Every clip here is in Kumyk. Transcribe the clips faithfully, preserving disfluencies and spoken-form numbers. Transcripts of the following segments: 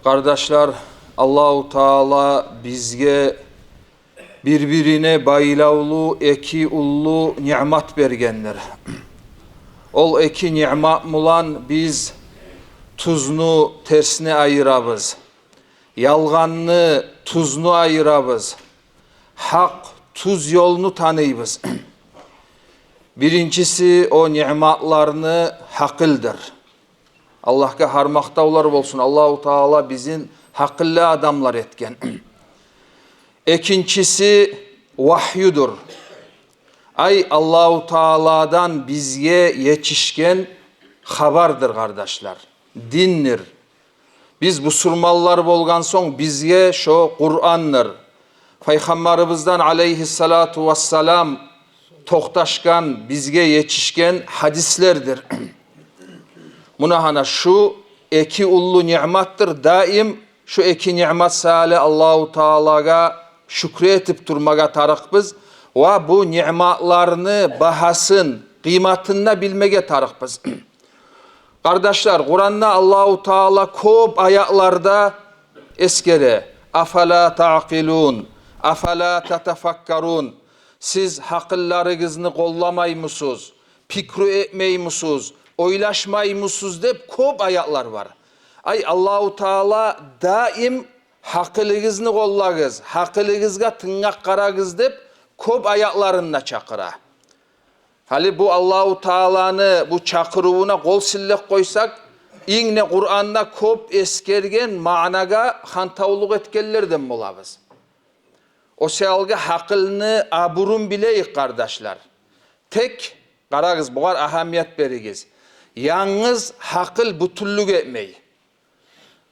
Къардашлар, Аллагьу Таала бизге бир-бирине байлавлу эки уллу ниъмат бергендир. Ол эки ниъмат булан биз тюзню терсни айырабыз, ялгъанны тюзню айырабыз, гьакъ тюз ёлну таныйбыз. Биринчиси о ниъматланы гьакъылдыр. Аллагьгъа гьар макътавлар болсун, Аллагьу Таала бизин гьакъыллы адамлар этген. Экинчиси вагьюдур. Ай, Аллагьу Тааладан бизге етишген хабардыр, къардашлар. Диндир. Биз бусурманлар болгъан сонг, бизге шо Къурандыр. Пайхаммарыбыздан алайгьиссалату вассалам токъташгъан, бизге етишген гьадислердир. Муна гьана шу эки уллу ниъматдыр. Даим шу эки ниъмат саялы Аллагьу Таалагъа шюкюр этип турмагъа тарыкъбыз ва бу ниъматланы багьасын, къыйматын да билмеге тарыкъбыз. Къардашлар, Къуранда Аллагьу Таала кёп аятларда эсгере: «Афала таъкъилун, афала татафаккарун». Сиз гьакъылларыгъызны къолламаймысыз, пикру этмеймисиз, ойлашмаймысыз деп кёп аятлар бар. Ай, Аллагьу Таала даим гьакъылыгъызны къоллагъыз, гьакъылыгъызгъа тынглап къарагъыз деп кёп аятларында чакъыра. Гьали бу Аллагьу Тааланы бу чакъырывуна къол силлеп къойсакъ, инг де Къуранда кёп эсгерген маънагъа хантавлукъ этгенлерден болабыз. О саялгъа гьакъылны абурун билейик, къардашлар. Тек, къарагъыз, бугъар агьамият беригиз. Янгыз гьакъыл бютюнлюк этмей.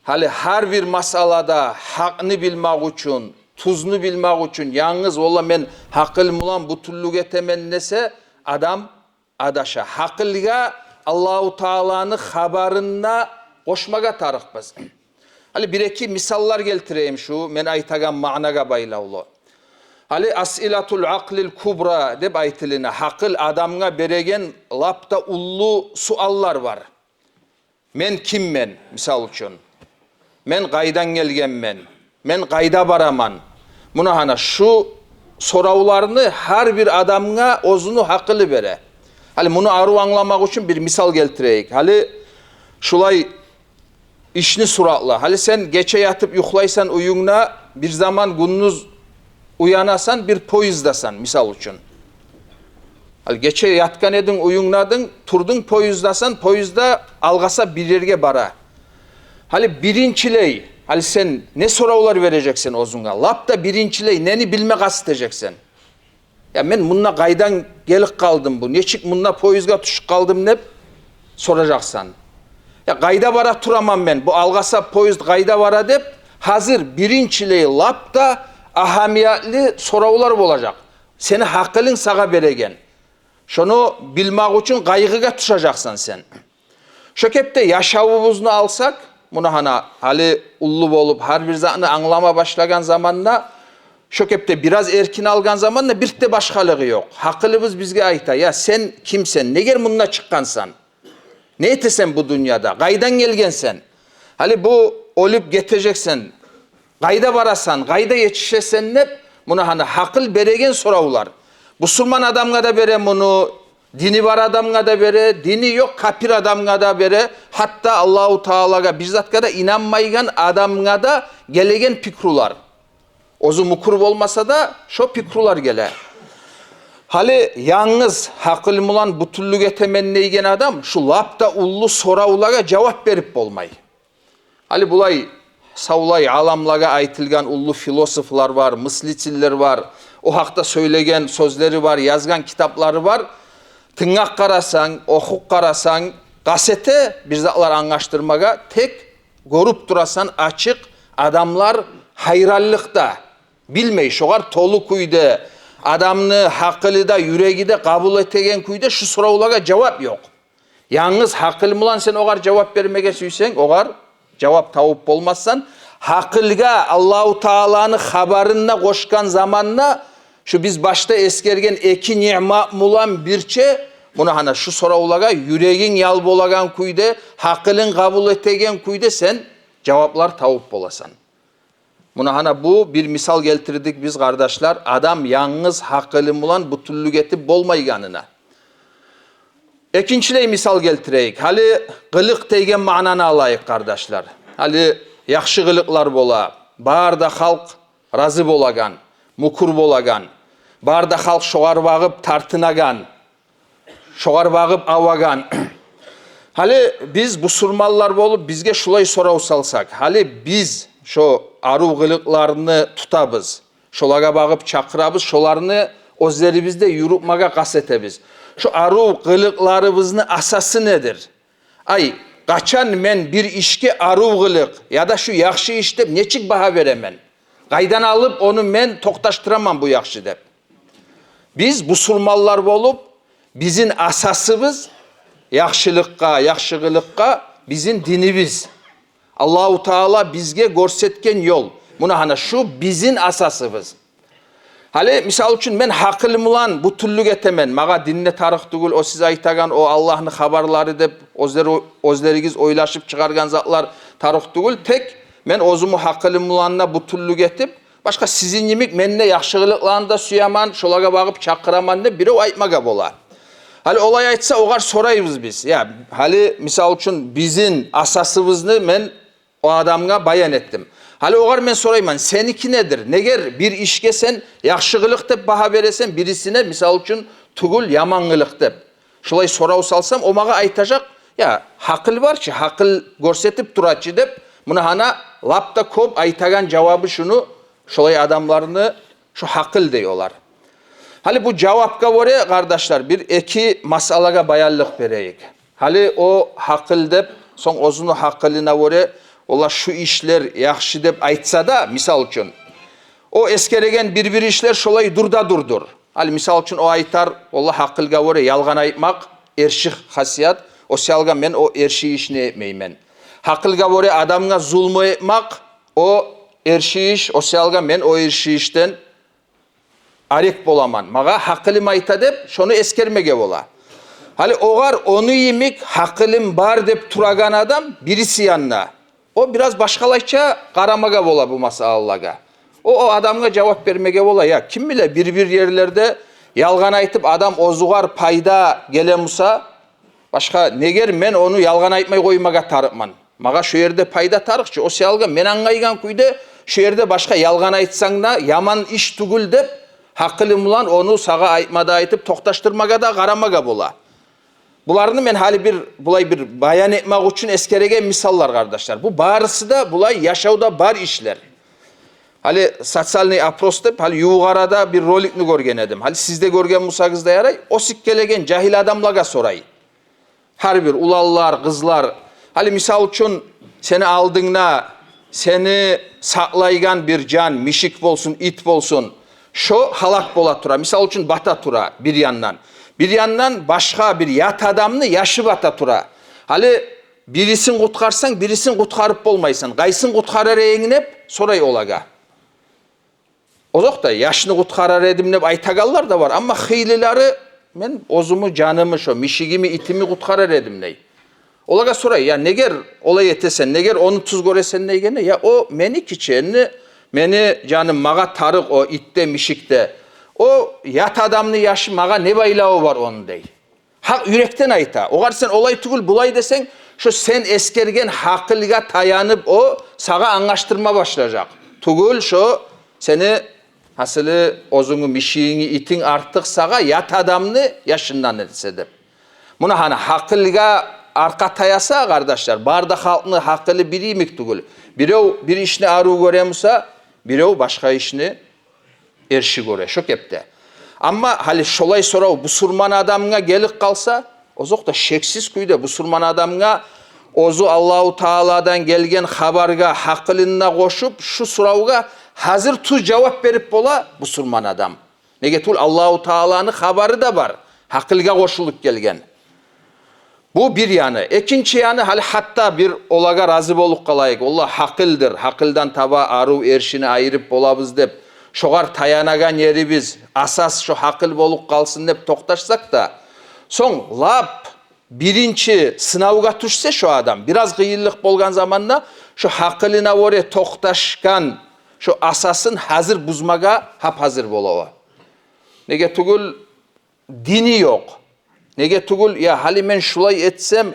Гьали гьар бир масъалада гьакъны билмек учун, тюзню билмек учун, янгыз, валла, мен гьакъыл булан бютюнлюк этемен десе, адам адаша. Гьакъылгъа Аллагьу Тааланы хабарын да къошмагъа тарыкъбыз. Гьали бир-эки мисаллар гелтирейим шу мен айтагъан маънагъа байлавлу. Гьали асъилатул акълил кубра деп айтылына, гьакъыл адамгъа береген лап да уллу суаллар бар. Мен киммен, мисал учун? Мен къайдан гелгенмен? Мен къайда бараман? Муна гьана шу соравланы гьар бир адамгъа оьзюню гьакъылы бере. Гьали муну арив англамакъ учун бир мисал гелтирейик. Гьали шулай ишни суратла. Гьали сен гече ятып юхлайсан уьюнгде, бир заман гюндюз уянасан, бир поезддасан, мисал учун. Гьали гече ятгъан эдинг, уьюнгде эдинг, турдунг, поезддасан, поездда алгъасап бир ерге бара. Гьали биринчилей, гьали сен не соравлар бережексен оьзюнге? Лап да биринчилей нени билме къаст этежексен? Я, мен мунда къайдан гелип къалдым, бу нечик мунда поездге тюшюп къалдым деп соражакъсан. Я, къайда бара тураман мен, бу алгъасап поезд къайда бара деп, гьазир биринчилей лап да агьамиятлы соравлар болажакъ. Сени гьакъылынг сагъа береген. Шону билмек учун къайгъыгъа тюшежексен сен. Шо кепде яшавубузну алсакъ, муна гьана, гьали уллу болуп, гьар бир затны англама башлагъан заманда, шо кепде бираз эркин алгъан заманда бир де башгъалыгъы ёкъ. Гьакъылыбыз бизге айта: «Я, сен кимсен? Негер мунда чыкъгъансан? Не этесен бу дюньяда? Къайдан гелгенсен? Гьали бу оьлюп гетежексен. Къайда барасан, къайда етишесен?» деп, муна гьана гьакъыл береген соравлар. Бусурман адамгъа да бере муну, дини бар адамгъа да бере, дини ёкъ капир адамгъа да бере, гьатта Аллагьу Таалагъа, бир затгъа да инанмайгъан адамгъа да гелеген пикрулар. Оьзю мюкюр болмаса да, шо пикрулар геле. Гьали янгыз гьакъыл булан бютюнлюк этемен дейген адам шу лап да уллу соравлагъа жавап берип болмай. Гьали булай савлай аламлагъа айтылгъан уллу философлар бар, мыслительлер бар, о гьакъда сёйлеген сёзлери бар, язгъан китаплары бар. Тынглап къарасанг, охуп къарасанг, къаст эте бир затлар англашдырмагъа, тек гёрюп турасан ачыкъ, адамлар гьайранлыкъда, билмей, шогъар толу кюйде, адамны гьакъылы да, юреги де къабул этеген кюйде шу соравлагъа жавап ёкъ. Янгыз гьакъыл булан сен огъар жавап бермеге сюйсенг, огъар жавап табып болмассан. Гьакъылгъа Аллагьу Тааланы хабарын да къошгъан заманда, шу биз башда эсгерген эки ниъмат булан бирче, муна гьана шу соравлагъа юрегинг ял болагъан кюйде, гьакъылынг къабул этеген кюйде сен жаваплар тавуп боласан. Муна гьана бу бир мисал гелтирдик биз, къардашлар, адам янгыз гьакъылы булан бютюнлюк этип болмайгъанына. Экинчилей мисал гелтирейик. Гьали къылыкъ деген маънаны алайыкъ, къардашлар. Гьали яхшы къылыкълар бола, бары да халкъ рази болагъан, мюкюр болагъан, бары да халкъ шогъар багъып тартынагъан, шогъар багъып авагъан. Гьали биз бусурманлар болуп, бизге шулай сорав салсакъ, гьали биз шо арив къылыкъланы тутабыз, шолагъа багъып чакъырабыз, шоланы оьзлерибизде юрютмеге къаст этебиз. Шо арив къылыкъларыбызны асасы недир? Ай, къачан мен бир ишге арив къылыкъ яда шу яхшы иш деп нечик багьа беремен? Къайдан алып ону мен токъташдыраман бу яхшы деп? Биз бусурманлар болуп, бизин асасыбыз яхшылыкъгъа, яхшы къылыкъгъа бизин динибиз. Аллагьу Таала бизге гёрсетген ёл. Муна гьана шу бизин асасыбыз. Гьали, мисал учун, мен гьакъылым булан бютюнлюк этемен. Магъа дин де тарыкъ тюгюл, о сиз айтагъан, о Аллагьны хабарлары деп оьзлер-, оьзлеригиз ойлашып чыгъаргъан затлар тарыкъ тюгюл. Тек мен оьзюмню гьакъылым булан да бютюнлюк этип, башгъа сизин йимик мен де яхшы къылыкъланы да сюемен, шолагъа багъып чакъыраман деп бирев айтмагъа бола. Гьали олай айтса, огъар сорайбыз биз. Я, гьали, мисал учун, бизин асасыбызны мен о адамгъа баян этдим. Гьали огъар мен сорайман, сеники недир? Негер бир ишге сен яхшы къылыкъ деп багьа бересен, бирисине, мисал учун, тюгюл, яман къылыкъ деп? Шулай сорав салсам, о магъа айтажакъ: «Я, гьакъыл бар чы, гьакъыл гёрсетип тура чы», — деп. Муна гьана лап да кёп айтагъан жавабы шуну, шолай адамланы, шу гьакъыл дей олар. Гьали бу жавапгъа гёре, къардашлар, бир-эки масъалагъа баянлыкъ берейик. Гьали о гьакъыл деп, сонг оьзюню гьакъылына гёре, ола шу ишлер яхшы деп айтса да, мисал учун, о эсгереген бир-бир ишлер шолай дюр да дюрдюр. Гьали, мисал учун, о айтар: «Ола, гьакъылгъа гёре ялгъан айтмакъ эрши хасият, о саялгъа мен о эрши ишни этмеймен. Гьакъылгъа гёре адамгъа зулму этмакъ, о эрши иш, о саялгъа мен о эрши ишден арек боламан, магъа гьакъылым айта», — деп, шону эсгермеге бола. Гьали огъар ону йимик гьакъылым бар деп турагъан адам бириси янына, о бираз башгъалайча къарамагъа бола бу масъалалагъа. О, о адамгъа жавап бермеге бола: «Я, ким биле, бир-бир ерлерде ялгъан айтып, адам оьзюгер пайда геле буса, башгъа, негер мен ону ялгъан айтмай къоймагъа тарыкъман? Магъа шу ерде пайда тарыкъ чы, о саялгъа мен англайгъан кюйде шу ерде башгъа ялгъан айтсанг да яман иш тюгюл», — деп, гьакъылым булан ону сагъа айтма да айтып, токъташдырмагъа да къарамагъа бола. Буланы мен гьали бир, булай бир баян этмек учун эсгереген мисаллар, къардашлар. Бу барысы да булай яшавда бар ишлер. Гьали социальный опрос деп, гьали ювукъ арада бир роликни гёрген эдим. Гьали сиз де гёрген бусагъыз да ярай. Оьсюп гелеген жагьил адамлагъа сорай. Гьар бир уланлар, къызлар. Гьали, мисал учун, сени алдынгда сени сакълайгъан бир жан, мишик болсун, ит болсун, шо гьалак бола тура, мисал учун, бата тура бир яндан. Бир яндан башгъа бир ят адамны яшы бата тура. Гьали бирисин къутгъарсанг, бирисин къутгъарып болмайсан. Къайсын къутгъарар эдинг деп сорай олагъа. Озокъда, яшны къутгъарар эдим деп айтагъанлар да бар. Амма хыйлылары: «Мен оьзюмню жанымны, шо мишигимни, итимни къутгъарар эдим», — дей. Олагъа сорай: «Я, негер олай этесен, негер ону тюз гёресен?» — дегенде: «Я, о меники чи, энни мени жаным магъа тарыкъ, о ит де, мишик де. О ят адамны яшы, магъа не байлаву бар ону?» — дей. Гьакъ юрекден айта. Огъар сен олай тюгюл, булай десенг, шо сен эсгерген гьакъылгъа таянып, о сагъа англашдырма башлажакъ. Тюгюл, шо сени, гьасили, оьзюнгню мишигинг, итинг артыкъ сагъа ят адамны яшындан эсе деп. Муна гьана, гьакъылгъа аркъа таяса, къардашлар, бары да халкъны гьакъылы бир йимик тюгюл. Бирев бир ишни арив гёре буса, бирев башгъа ишни эрши гёре, шо кепде. Амма гьали шолай сорав бусурман адамгъа гелип къалса, озокъда, шексиз кюйде бусурман адамгъа оьзю Аллагьу Тааладан гелген хабаргъа гьакъылын да къошуп, шу соравгъа гьазир тюз жавап берип бола бусурман адам. Неге тюгюл, Аллагьу Тааланы хабары да бар, гьакъылгъа къошулуп гелген. Бу бир яны. Экинчи яны, гьали гьатта бир олагъа рази болуп къалайыкъ, олар гьакъылдыр, гьакъылдан таба арив эршини айырып болабыз деп, шогъар таянагъан ерибиз, асас шо гьакъыл болуп къалсын деп токъташсакъ да, сонг лап биринчи сынавгъа тюшсе шо адам, бираз къыйынлыкъ болгъан заманда, шо гьакъылына гёре токъташгъан шо асасын гьазир бузмагъа гьап-гьазир бола о. Неге тюгюл, дини ёкъ. Неге тюгюл, я гьали мен шулай этсем,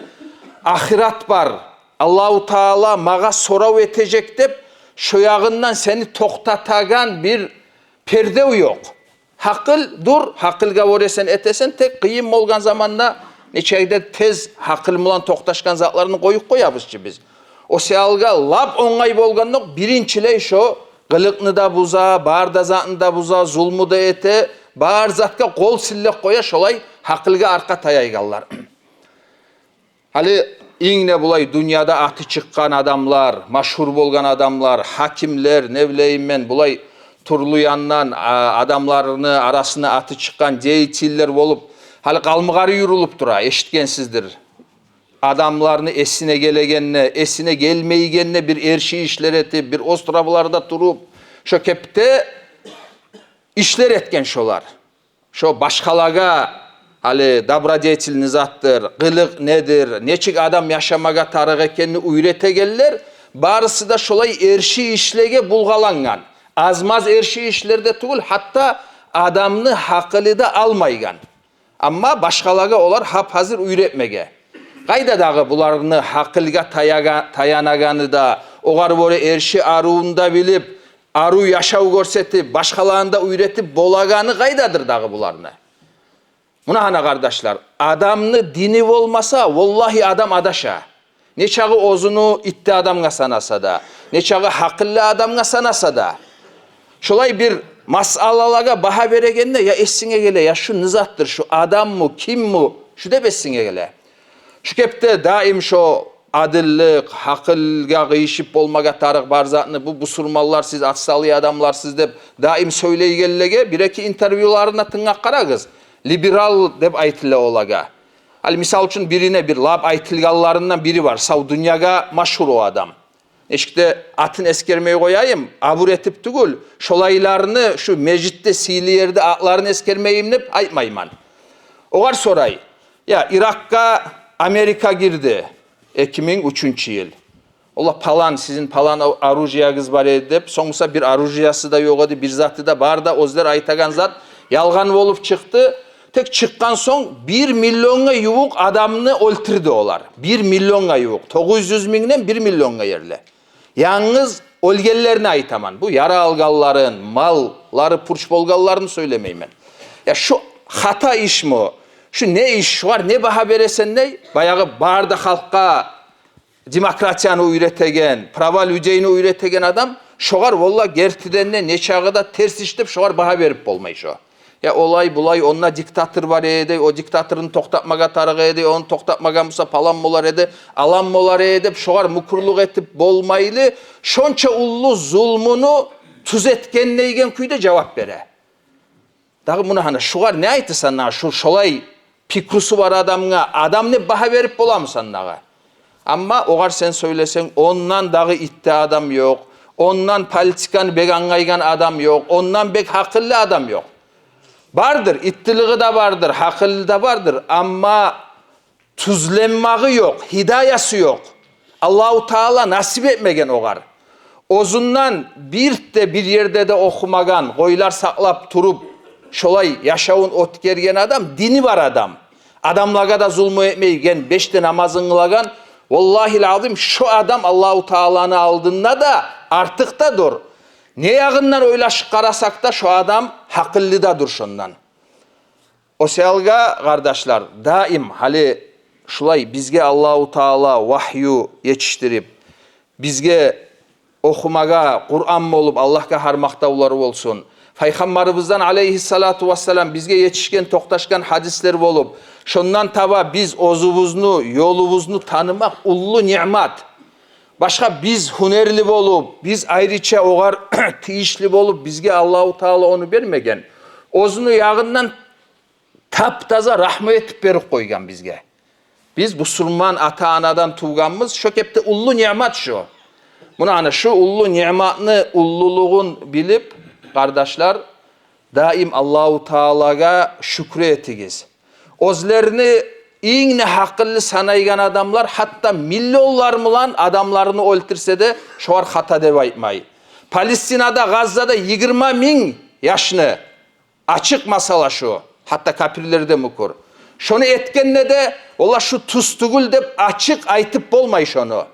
ахырат бар, Аллагьу Таала магъа сорав этежек деп, шо ягъындан сени токътатагъан бир пердев ёкъ. Гьакъылдыр, гьакъылгъа гёре сен этесен, тек къыйын болгъан заманда нечакъы да тез гьакъыл булан токъташгъан затланы къоюп къоябыз чы биз. О саялгъа лап онгай болгъандокъ, биринчилей шо къылыкъны да буза, бар да затны да буза, зулму да эте, бар затгъа къол силлеп къоя шолай гьакъылгъа аркъа таяйгъанлар. Гьали инг де булай дюньяда аты чыкъгъан адамлар, машгьур болгъан адамлар, гьакимлер, не билейим мен, булай тюрлю яндан, а, адамланы арасына аты чыкъгъан деятельлер болуп, гьали къалмагъары юрюлюп тура, эшитгенсиздир. Адамланы эсине гелегенде, эсине гелмейгенде бир эрши ишлер этип, бир островларда туруп, шо кепде ишлер этген шолар. Шо башгъалагъа гьали добродетель не затдыр, къылыкъ недир, нечик адам яшамагъа тарыкъ экенни уьйретегенлер, барысы да шолай эрши ишлеге булгъалангъан. Аз-маз эрши ишлер де тюгюл, гьатта адамны гьакъылы да алмайгъан. Амма башгъалагъа олар гьап-гьазир уьйретмеге. Къайда дагъы буланы гьакъылгъа таягъа-, таянагъаны да, огъар гёре эрши арувун да билип, арив яшав гёрсетип, башгъаланы да уьйретип болагъаны къайдадыр дагъы буланы? Муна гьана, къардашлар, адамны дини болмаса, валлагьи, адам адаша. Нечакъы оьзюн итти адамгъа санаса да, нечакъы гьакъыллы адамгъа санаса да. Шолай бир масъалалагъа багьа берегенде, я эсинге геле, я шу не затдыр, шу адаммы, кимми, шу деп эсинге геле. Шу кепде даим шо адиллик, гьакъылгъа къыйышып болмагъа тарыкъ бар затны, бу бусурманлар, сиз отсталый адамларсыз деп даим сёйлейгенлеге бир-эки интервьюларына тынглап къарагъыз. Либерал деп айтыла олагъа. Гьали, мисал учун, бирине бир лап айтылгъанларындан бири бар, сав дюньягъа машгьур о адам. Эшикде атын эсгермей къояйым, абур этип тюгюл, шолайланы шу межитде, сыйлы ерде атларын эсгермейим деп айтмайман. Огъар сорай: «Я, Иракъгъа Америка гирди эки минг уьчюнчю йыл. Ола палан, сизин палан о-, оружиягъыз бар эди», — деп, сонг буса бир оружиясы да ёкъ эди, бир заты да, бары да оьзлер айтагъан зат ялгъан болуп чыкъды. Тек чыкъгъан сонг бир миллионгъа ювукъ адамны оьлтюрдю олар. Бир миллионгъа ювукъ. Тогъуз юз мингден бир миллионгъа ерли. Янгыз оьлгенлерин айтаман. Бу яра алгъанларын, маллары пуч болгъанларын сёйлемеймен. Я шу хата ишми? Шу не иш? Шугъар не багьа бересен дей? Баягъы бары да халкъгъа демократияны уьйретеген, права людейни уьйретеген адам, шогъар, валлагь, гертиден де нечакъы да терс иш деп, шогъар багьа берип болмай шо. Я олай-булай, онда диктатор бар эди, о диктаторну токътатмагъа тарыкъ эди, ону токътатмагъан буса, палан болар эди, алан болар эди деп, шогъар мюкюрлюк этип болмайлы, шонча уллу зулмуну тюзетген дейген кюйде жавап бере. Дагъы муна гьана, шугъар не айтасан дагъы, шу шолай пикрусу бар адамгъа адам деп багьа берип боламысан дагъы? Амма огъар сен сёйлесенг, ондан дагъы итти адам ёкъ, ондан политиканы бек англайгъан адам ёкъ, ондан бек гьакъыллы адам ёкъ. Бардыр, иттилиги де бардыр, гьакъылы да бардыр, амма тюзленмагъы ёкъ, гьидаясы ёкъ. Аллагьу Таала насип этмеген огъар. Оьзюнден бир де бир ерде де охумагъан, къойлар сакълап туруп, шолай яшавун оьтгерген адам, дини бар адам, адамлагъа да зулму этмейген, беш де намазын къылагъан, валлагьил азим, шо адам Аллагьу Тааланы алдында да артыкъдадыр. Не ягъындан ойлашып къарасакъ да, шо адам гьакъыллыдадыр шондан. О саялгъа, къардашлар, даим гьали шулай бизге Аллагьу Таала вагью етишдирип, бизге охумагъа Къуран болуп, Аллагьгъа гьар макътавлар болсун, Пайхаммарыбыздан, алейгьиссалату вассалам, бизге етишген, токъташгъан гьадислер болуп, шондан таба биз оьзюбюзню ёлубузну танымакъ уллу ниъмат. Башгъа биз гьюнерли болуп, биз айрыча огъар тийишли болуп, бизге Аллагьу Таала ону бермеген. Оьзюню ягъындан тап-таза рагьму этип берип къойгъан бизге. Биз бусурман ата-анадан тувгъанбыз, шо кепде уллу ниъмат шо. Муна гьана, шо уллу ниъматны уллулугъун билип, къардашлар, даим Аллагьу Таалагъа шюкюр этигиз. Оьзлерини Инг де гьакъыллы санайгъан адамлар гьатта миллионлар булан адамларын оьлтюрсе де, шогъар хата деп айтмай. Палестинада, Гъаззада йигирма минг яшны, ачыкъ масъала шу, гьатта капирлер де мюкюр. Шону этгенде де, олар шу тюз тюгюл деп ачыкъ айтып болмай шону.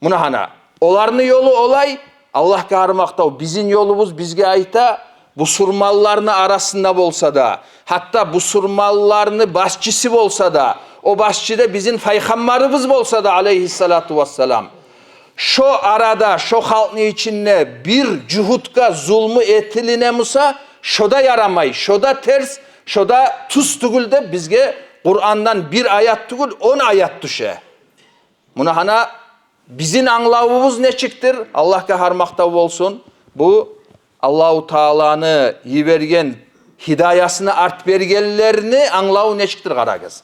Муна гьана, оланы ёлу олай, Аллагьгъа гьар макътав, бизин ёлубуз бизге айта, бусурманланы арасында болса да, гьатта бусурманланы башчысы болса да, о башчы да бизин пайхаммарыбыз болса да, алейгьиссалату вассалам, шо арада, шо халкъны ичинде бир жугьутгъа зулму этилине буса, шо да ярамай, шо да терс, шо да тюз тюгюл деп бизге Къурандан бир аят тюгюл, он аят тюше. Муна гьана, бизин англавубуз нечикдир? Аллагьгъа гьар макътав болсун. Бу Аллагьу Тааланы йиберген гьидаясына арт бергенлени англаву нечикдир, къарагъыз.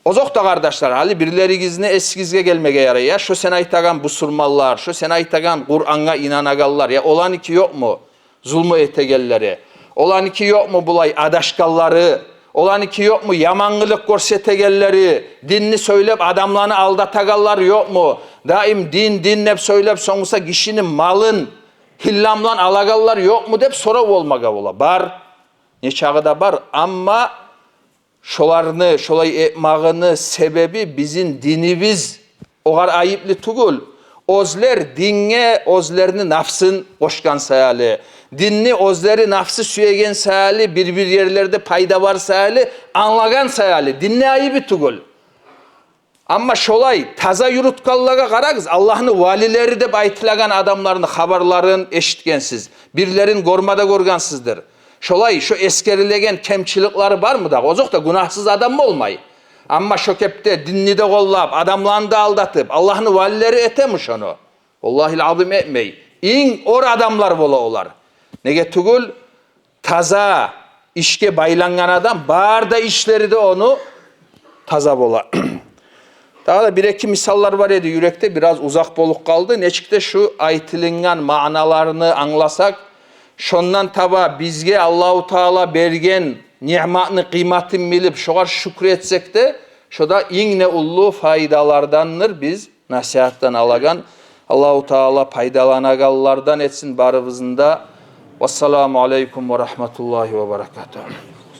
Озокъда, къардашлар, гьали бирлеригизни эсигизге гелмеге ярай, я, шо сен айтагъан бусурманлар, шо сен айтагъан Къурангъа инанагъанлар, я, оланыки ёкъму зулму этегенлери? Оланыки ёкъму булай адашгъанлары? Оланыки ёкъму яман къылыкъ гёрсетегенлери? Динни сёйлеп, адамланы алдатагъанлар ёкъму? Даим дин, дин деп сёйлеп, сонг буса гишини малын гьилла булан алагъанлар ёкъму деп сорав болмагъа бола. Бар. Нечакъы да бар. Амма шоланы шолай этмагъыны себеби бизин динибиз огъар айыплы тюгюл. Оьзлер динге оьзлени нафсын къошгъан саялы, динни оьзлени нафсы сюеген саялы, бир-бир ерлерде пайда бар саялы, англагъан саялы, динни айыбы тюгюл. Амма шолай таза юрютгенлеге къарагъыз, Аллагьны валилери деп айтылагъан адамланы хабарларын эшитгенсиз, бирлерин гёрме де гёргенсиздир. Шолай, шо эсгерилеген кемчиликлери бармы дагъы? Озокъда, гюнагьсыз адам болмай. Амма шо кепде динни де къоллап, адамланы да алдатып, Аллагьны валилери этеми шону? Валлагьил азим, этмей. Инг ор адамлар бола олар. Неге тюгюл, таза ишге байлангъан адам, бары да ишлери де ону таза бола. Дагъы да бир-эки мисаллар бар эди юрекде, бираз узакъ болуп къалды. Нечик де шу айтылынгъан маъналарыны англасакъ, шондан таба бизге Аллагьу Таала берген ниъматны къыйматын билип, шогъар шюкюр этсек де, шо да инг де уллу пайдалардандыр биз насигьатдан алагъан. Аллагьу Таала пайдаланагъанлардан этсин барыбызны да. Вассаламу алейкум ва рагьматуллагьи ва баракатугь.